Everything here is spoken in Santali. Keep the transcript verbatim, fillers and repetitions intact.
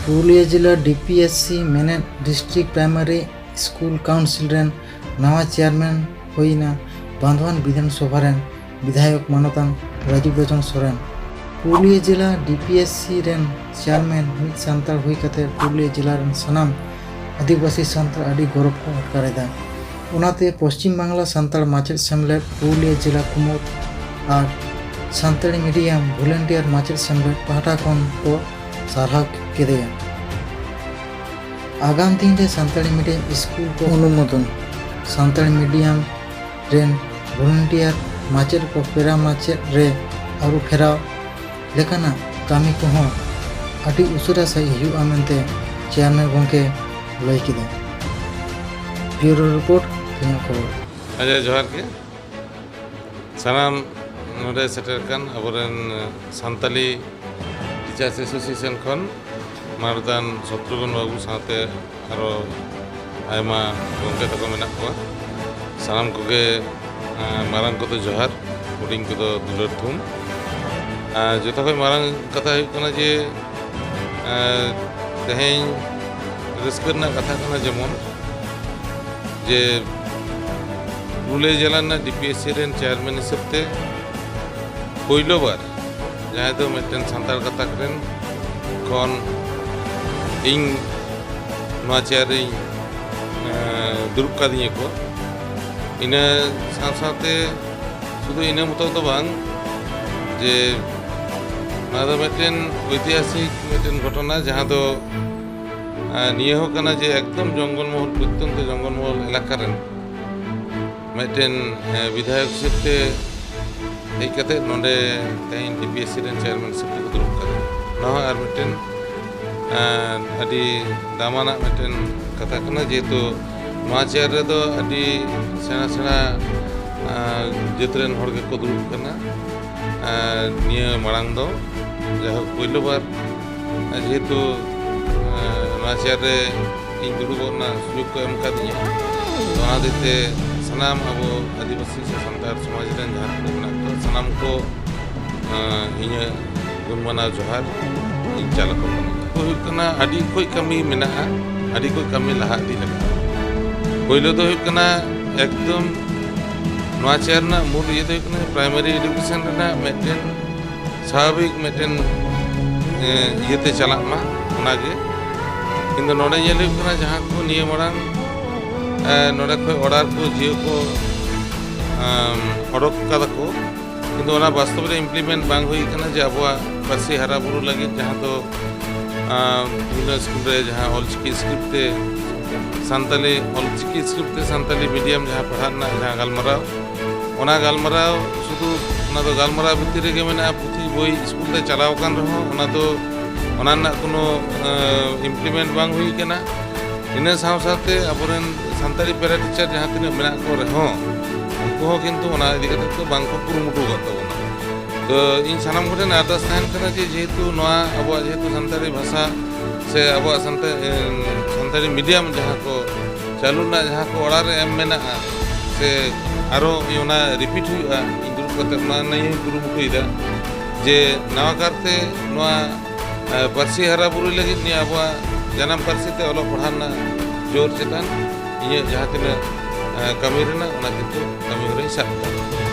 ᱯᱩᱨᱩᱞᱤᱭᱟᱹ ᱡᱮᱞᱟ ᱰᱤ ᱯᱤ ᱮᱥ ᱥᱤ ᱢᱮᱱᱮᱫ ᱰᱤᱥᱴᱨᱤᱠᱴ ᱯᱨᱟᱭᱢᱟᱨᱤ ᱥᱠᱩᱞ ᱠᱟᱣᱩᱱᱥᱤᱞ ᱨᱮᱱ ᱱᱟᱣᱟ ᱪᱮᱭᱟᱨᱢᱮᱱ ᱦᱩᱭᱱᱟ ᱵᱟᱸᱫᱷᱣᱟᱱ ᱵᱤᱫᱷᱟᱱ ᱥᱚᱵᱷᱟ ᱨᱮᱱ ᱵᱤᱫᱷᱟᱭᱚᱠ ᱢᱟᱱᱚᱛᱟᱱ ᱨᱟᱡᱤᱵ ᱞᱳᱪᱚᱱ ᱥᱚᱨᱮᱱ᱾ ᱯᱩᱨᱩᱞᱤᱭᱟᱹ ᱡᱮᱞᱟ ᱰᱤ ᱯᱤ ᱮᱥ ᱥᱤ ᱨᱮᱱ ᱪᱮᱭᱟᱨᱢᱮᱱ ᱢᱤᱫ ᱥᱟᱱᱛᱟᱲ ᱦᱩᱭ ᱠᱟᱛᱮ ᱯᱩᱨᱩᱞᱤᱭᱟᱹ ᱡᱮᱞᱟ ᱨᱮᱱ ᱥᱟᱱᱟᱢ ᱟᱹᱫᱤᱵᱟᱹᱥᱤ ᱥᱟᱱᱛᱟᱲ ᱟᱹᱰᱤ ᱜᱚᱨᱚᱵᱽ ᱠᱚ ᱟᱴᱠᱟᱨ ᱮᱫᱟ᱾ ᱚᱱᱟᱛᱮ ᱯᱚᱥᱪᱤᱢ ᱵᱟᱝᱞᱟ ᱥᱟᱱᱛᱟᱲ ᱢᱟᱪᱮᱫ ᱥᱮᱢᱞᱮᱫ ᱯᱩᱨᱩᱞᱤᱭᱟᱹ ᱡᱮᱞᱟ ᱠᱩᱢᱩᱫ ᱟᱨ ᱥᱟᱱᱛᱟᱲᱤ ᱢᱤᱰᱤᱭᱟᱢ ᱵᱷᱚᱞᱮᱱᱴᱤᱭᱟᱨ ᱢᱟᱪᱮᱫ ᱥᱮᱢᱞᱮᱫ ᱯᱟᱦᱴᱟ ᱠᱷᱚᱱ ᱠᱚ ᱥᱟᱨᱦᱟᱣ ᱠᱮᱫᱮᱭᱟ᱾ ᱟᱜᱟᱢ ᱫᱤᱱ ᱨᱮ ᱥᱟᱱᱛᱟᱲᱤ ᱢᱤᱰᱤᱭᱟᱢ ᱥᱠᱩᱞ ᱠᱚ ᱚᱱᱩᱢᱳᱫᱚᱱ, ᱥᱟᱱᱛᱟᱲᱤ ᱢᱤᱰᱤᱭᱟᱢ ᱨᱮᱱ ᱵᱷᱚᱞᱮᱱᱴᱤᱭᱟᱨ ᱢᱟᱪᱮᱫ ᱠᱚ ᱯᱮᱨᱟ ᱢᱟᱪᱮᱫ ᱨᱮ ᱟᱹᱨᱩ ᱯᱷᱮᱨᱟᱣ ᱞᱮᱠᱟᱱᱟᱜ ᱠᱟᱹᱢᱤ ᱠᱚᱦᱚᱸ ᱟᱹᱰᱤ ᱩᱥᱟᱹᱨᱟ ᱥᱟᱺᱦᱤᱡ ᱦᱩᱭᱩᱜᱼᱟ ᱢᱮᱱᱛᱮ ᱪᱮᱭᱟᱨᱢᱮᱱ ᱜᱚᱢᱠᱮ ᱞᱟᱹᱭ ᱠᱮᱫᱟ᱾ ᱵᱤᱭᱩᱨᱳ ᱨᱤᱯᱳᱨᱴ, ᱛᱮᱦᱮᱧᱟᱜ ᱠᱷᱚᱵᱚᱨ᱾ ᱟᱪᱪᱷᱟ, ᱡᱚᱦᱟᱨ ᱜᱮ᱾ ᱥᱟᱱᱟᱢ ᱱᱚᱰᱮ ᱥᱮᱴᱮᱨ ᱟᱠᱟᱱ ᱟᱵᱚᱨᱮᱱ ᱥᱟᱱᱛᱟᱞᱤ ᱴᱤᱪᱟᱨᱥ ᱮᱥᱳᱥᱤᱭᱮᱥᱚᱱ ᱠᱷᱚᱱ ᱢᱟᱱᱚᱛᱟᱱ ᱥᱚᱛᱨᱩᱜᱷᱚᱱ ᱵᱟᱹᱵᱩ ᱥᱟᱶᱛᱮ ᱟᱨᱚ ᱟᱭᱢᱟ ᱜᱚᱢᱠᱮ ᱛᱟᱠᱚ ᱢᱮᱱᱟᱜ ᱠᱚᱣᱟ᱾ ᱥᱟᱱᱟᱢ ᱠᱚᱜᱮ, ᱮᱸ, ᱢᱟᱨᱟᱝ ᱠᱚᱫᱚ ᱡᱚᱦᱟᱨ, ᱦᱩᱰᱤᱧ ᱠᱚᱫᱚ ᱫᱩᱞᱟᱹᱲ ᱛᱷᱩᱢ᱾ ᱟᱨ ᱡᱚᱛᱚ ᱠᱷᱚᱱ ᱢᱟᱨᱟᱝ ᱠᱟᱛᱷᱟ ᱦᱩᱭᱩᱜ ᱠᱟᱱᱟ ᱡᱮ, ᱮᱸ, ᱛᱮᱦᱮᱧ ᱨᱟᱹᱥᱠᱟᱹ ᱨᱮᱱᱟᱜ ᱠᱟᱛᱷᱟ ᱠᱟᱱᱟ ᱡᱮᱢᱚᱱ ᱡᱮ ᱯᱩᱨᱩᱞᱤᱭᱟᱹ ᱡᱮᱞᱟ ᱨᱮᱱᱟᱜ ᱰᱤ ᱯᱤ ᱮᱥ ᱥᱤ ᱨᱮᱱ ᱪᱮᱭᱟᱨᱢᱮᱱ ᱦᱤᱥᱟᱹᱵ ᱛᱮ ᱯᱳᱭᱞᱳ ᱵᱟᱨ ᱡᱟᱦᱟᱸᱭ ᱫᱚ ᱢᱤᱫᱴᱮᱱ ᱥᱟᱱᱛᱟᱲ ᱜᱟᱛᱟᱠ ᱨᱮᱱ ᱠᱷᱚᱱ ᱤᱧ ᱱᱚᱣᱟ ᱪᱮᱭᱟᱨ ᱨᱤᱧ, ᱮᱸ, ᱫᱩᱲᱩᱵ ᱠᱟᱫᱤᱧᱟ ᱠᱚ᱾ ᱤᱱᱟᱹ ᱥᱟᱶ ᱥᱟᱶᱛᱮ ᱥᱩᱫᱷᱩ ᱤᱱᱟᱹ ᱢᱚᱛᱚ ᱫᱚ ᱵᱟᱝ, ᱡᱮ ᱱᱚᱣᱟ ᱫᱚ ᱢᱤᱫᱴᱮᱱ ᱳᱭᱛᱤᱦᱟᱥᱤᱠ ᱢᱤᱫᱴᱮᱱ ᱜᱷᱚᱴᱚᱱᱟ, ᱡᱟᱦᱟᱸ ᱫᱚ, ᱮᱸ, ᱱᱤᱭᱟᱹ ᱦᱚᱸ ᱠᱟᱱᱟ ᱡᱮ ᱮᱠᱫᱚᱢ ᱡᱚᱝᱜᱚᱞ ᱢᱚᱦᱚᱞ, ᱯᱨᱚᱛᱛᱚᱱᱛᱚ ᱡᱚᱝᱜᱚᱞ ᱢᱚᱦᱚᱞ ᱮᱞᱟᱠᱟ ᱨᱮᱱ ᱢᱤᱫᱴᱮᱱ, ᱮᱸ, ᱵᱤᱫᱷᱟᱭᱚᱠ ᱦᱤᱥᱟᱹᱵ ᱛᱮ ᱦᱮᱡ ᱠᱟᱛᱮ ᱱᱚᱰᱮ ᱛᱮᱦᱮᱧ ᱰᱤ ᱯᱤ ᱮᱥ ᱥᱤ ᱨᱮᱱ ᱪᱮᱭᱟᱨᱢᱮᱱ ᱦᱤᱥᱟᱹᱵ ᱛᱮᱠᱚ ᱫᱩᱲᱩᱵ ᱠᱟᱱᱟ᱾ ᱱᱚᱣᱟ ᱦᱚᱸ ᱟᱨ ᱢᱤᱫᱴᱮᱱ, ᱮᱸ, ᱟᱹᱰᱤ ᱫᱟᱢᱟᱱᱟᱜ ᱢᱤᱫᱴᱮᱱ ᱠᱟᱛᱷᱟ ᱠᱟᱱᱟ, ᱡᱮᱦᱮᱛᱩ ᱱᱚᱣᱟ ᱪᱮᱭᱟᱨ ᱨᱮᱫᱚ ᱟᱹᱰᱤ ᱥᱮᱬᱟ ᱥᱮᱬᱟ, ᱮᱸ, ᱡᱟᱹᱛ ᱨᱮᱱ ᱦᱚᱲ ᱜᱮᱠᱚ ᱫᱩᱲᱩᱵ ᱠᱟᱱᱟ᱾ ᱮᱸ, ᱱᱤᱭᱟᱹ ᱢᱟᱲᱟᱝ ᱫᱚ ᱡᱟᱭᱦᱳᱠ ᱯᱳᱭᱞᱳ ᱵᱟᱨ, ᱮᱸ, ᱡᱮᱦᱮᱛᱩ, ᱮᱸ, ᱱᱚᱣᱟ ᱪᱮᱭᱟᱨ ᱨᱮ ᱤᱧ ᱫᱩᱲᱩᱵᱚᱜ ᱨᱮᱱᱟᱜ ᱥᱩᱡᱳᱜᱽ ᱠᱚ ᱮᱢ ᱠᱟᱫᱤᱧᱟ, ᱛᱚ ᱚᱱᱟ ᱦᱚᱛᱮᱡ ᱛᱮ ᱥᱟᱱᱟᱢ ᱟᱵᱚ ᱟᱹᱫᱤᱵᱟᱹᱥᱤ ᱥᱮ ᱥᱟᱱᱛᱟᱲ ᱥᱚᱢᱟᱡᱽ ᱨᱮᱱ ᱡᱟᱦᱟᱸ ᱛᱤᱱᱟᱹᱜ ᱢᱮᱱᱟᱜ ᱠᱚᱣᱟ, ᱥᱟᱱᱟᱢ ᱠᱚ, ᱮᱸ, ᱤᱧᱟᱹᱜ ᱜᱩᱱ ᱢᱟᱱᱟᱣ ᱡᱚᱦᱟᱨ ᱤᱧ ᱪᱟᱞ ᱟᱠᱚ ᱠᱟᱱᱟ᱾ ᱦᱩᱭᱩᱜ ᱠᱟᱱᱟ, ᱟᱹᱰᱤ ᱠᱚᱡ ᱠᱟᱹᱢᱤ ᱢᱮᱱᱟᱜᱼᱟ, ᱟᱹᱰᱤ ᱠᱚᱡ ᱠᱟᱹᱢᱤ ᱞᱟᱦᱟ ᱤᱫᱤ ᱞᱟᱜᱟᱜᱼᱟ᱾ ᱯᱳᱭᱞᱳ ᱫᱚ ᱦᱩᱭᱩᱜ ᱠᱟᱱᱟ, ᱮᱠᱫᱚᱢ ᱱᱚᱣᱟ ᱪᱮᱭᱟᱨ ᱨᱮᱱᱟᱜ ᱢᱩᱞ ᱤᱭᱟᱹ ᱫᱚ ᱦᱩᱭᱩᱜ ᱠᱟᱱᱟ, ᱯᱨᱟᱭᱢᱟᱨᱤ ᱮᱰᱩᱠᱮᱥᱚᱱ ᱨᱮᱱᱟᱜ ᱢᱤᱫᱴᱮᱱ ᱥᱟᱵᱷᱟᱵᱤᱠ ᱢᱤᱫᱴᱮᱱ, ᱮ, ᱤᱭᱟᱹᱛᱮ ᱪᱟᱞᱟᱜ ᱢᱟ, ᱚᱱᱟᱜᱮ᱾ ᱠᱤᱱᱛᱩ ᱱᱚᱰᱮ ᱧᱮᱞ ᱦᱩᱭᱩᱜ ᱠᱟᱱᱟ, ᱡᱟᱦᱟᱸ ᱠᱚ ᱱᱤᱭᱟᱹ ᱢᱟᱲᱟᱝ, ᱮ, ᱱᱚᱰᱮ ᱠᱷᱚᱱ ᱚᱰᱟᱨ ᱠᱚ ᱡᱤᱭᱳ ᱠᱚ, ᱮᱢ, ᱚᱰᱚᱠ ᱠᱟᱫᱟ ᱠᱚ, ᱠᱤᱱᱛᱩ ᱚᱱᱟ ᱵᱟᱥᱛᱚᱵ ᱨᱮ ᱤᱢᱯᱞᱤᱢᱮᱱᱴ ᱵᱟᱝ ᱦᱩᱭ ᱠᱟᱱᱟ, ᱡᱮ ᱟᱵᱚᱣᱟᱜ ᱯᱟᱹᱨᱥᱤ ᱦᱟᱨᱟ ᱵᱩᱨᱩ ᱞᱟᱹᱜᱤᱫ ᱡᱟᱦᱟᱸ ᱫᱚ, ᱟᱸ, ᱵᱤᱵᱷᱤᱱᱱᱚ ᱥᱠᱩᱞ ᱨᱮ ᱡᱟᱦᱟᱸ ᱚᱞᱪᱤᱠᱤ ᱥᱠᱨᱤᱯᱴ ᱛᱮ ᱥᱟᱱᱛᱟᱞᱤ, ᱚᱞᱪᱤᱠᱤ ᱥᱠᱨᱤᱯᱴ ᱛᱮ ᱥᱟᱱᱛᱟᱞᱤ ᱢᱤᱰᱤᱭᱟᱢ ᱡᱟᱦᱟᱸ ᱯᱟᱲᱦᱟᱜ ᱨᱮᱱᱟᱜ ᱡᱟᱦᱟᱸ ᱜᱟᱞᱢᱟᱨᱟᱣ, ᱚᱱᱟ ᱜᱟᱞᱢᱟᱨᱟᱣ ᱥᱩᱫᱷᱩ ᱚᱱᱟ ᱫᱚ ᱜᱟᱞᱢᱟᱨᱟᱣ ᱵᱷᱤᱛᱤᱨ ᱨᱮᱜᱮ ᱢᱮᱱᱟᱜᱼᱟ, ᱯᱩᱛᱷᱤ ᱵᱳᱭ ᱥᱠᱩᱞ ᱛᱮ ᱪᱟᱞᱟᱣ ᱟᱠᱟᱱ ᱨᱮᱦᱚᱸ ᱚᱱᱟ ᱫᱚ, ᱚᱱᱟ ᱨᱮᱱᱟᱜ ᱠᱳᱱᱳ, ᱟᱸ, ᱤᱢᱯᱞᱤᱢᱮᱱᱴ ᱵᱟᱝ ᱦᱩᱭ ᱠᱟᱱᱟ᱾ ᱤᱱᱟᱹ ᱥᱟᱶ ᱥᱟᱶᱛᱮ ᱟᱵᱚᱨᱮᱱ ᱥᱟᱱᱛᱟᱲᱤ ᱯᱮᱨᱟ ᱴᱤᱪᱟᱨ ᱡᱟᱦᱟᱸ ᱛᱤᱱᱟᱹᱜ ᱢᱮᱱᱟᱜ ᱠᱚ ᱨᱮᱦᱚᱸ, ᱩᱱᱠᱩ ᱦᱚᱸ ᱠᱤᱱᱛᱩ ᱚᱱᱟ ᱤᱫᱤ ᱠᱟᱛᱮ ᱫᱚ ᱵᱟᱝ ᱠᱚ ᱠᱩᱨᱩᱢᱩᱴᱩ ᱟᱠᱟᱫ ᱛᱟᱵᱚᱱᱟ᱾ ᱛᱚ ᱤᱧ ᱥᱟᱱᱟᱢ ᱠᱚᱴᱷᱮᱱ ᱟᱨᱫᱟᱥ ᱛᱟᱦᱮᱱ ᱠᱟᱱᱟ ᱡᱮ ᱡᱮᱦᱮᱛᱩ ᱱᱚᱣᱟ ᱟᱵᱚᱣᱟᱜ ᱡᱮᱦᱮᱛᱩ ᱥᱟᱱᱛᱟᱲᱤ ᱵᱷᱟᱥᱟ ᱥᱮ ᱟᱵᱚᱣᱟᱜ ᱥᱟᱱᱛᱟ-, ᱮ, ᱥᱟᱱᱛᱟᱲᱤ ᱢᱤᱰᱤᱭᱟᱢ ᱡᱟᱦᱟᱸ ᱠᱚ ᱪᱟᱹᱞᱩ ᱨᱮᱱᱟᱜ ᱡᱟᱦᱟᱸ ᱠᱚ ᱚᱰᱟᱨ ᱮᱢ ᱢᱮᱱᱟᱜᱼᱟ, ᱥᱮ ᱟᱨᱚ ᱚᱱᱟ ᱨᱤᱯᱤᱴ ᱦᱩᱭᱩᱜᱼᱟ, ᱤᱧ ᱫᱩᱲᱩᱵ ᱠᱟᱛᱮ ᱚᱱᱟ ᱱᱤᱭᱮᱧ ᱠᱩᱨᱩᱢᱩᱴᱩᱭᱮᱫᱟ ᱡᱮ ᱱᱟᱣᱟ ᱠᱟᱨᱛᱮ ᱱᱚᱣᱟ, ᱮ, ᱯᱟᱹᱨᱥᱤ ᱦᱟᱨᱟ ᱵᱩᱨᱩᱭ ᱞᱟᱹᱜᱤᱫ ᱱᱤᱭᱟᱹ ᱟᱵᱚᱣᱟᱜ ᱡᱟᱱᱟᱢ ᱯᱟᱹᱨᱥᱤ ᱛᱮ ᱚᱞᱚᱜ ᱯᱟᱲᱦᱟᱣ ᱨᱮᱱᱟᱜ ᱡᱳᱨ ᱪᱮᱛᱟᱱ ᱤᱧᱟᱹᱜ ᱡᱟᱦᱟᱸ ᱛᱤᱱᱟᱹᱜ, ᱮ, ᱠᱟᱹᱢᱤ ᱨᱮᱱᱟᱜ ᱚᱱᱟ ᱠᱤᱱᱛᱩ ᱠᱟᱹᱢᱤ ᱦᱚᱨᱟᱧ ᱥᱟᱵ ᱮᱫᱟ᱾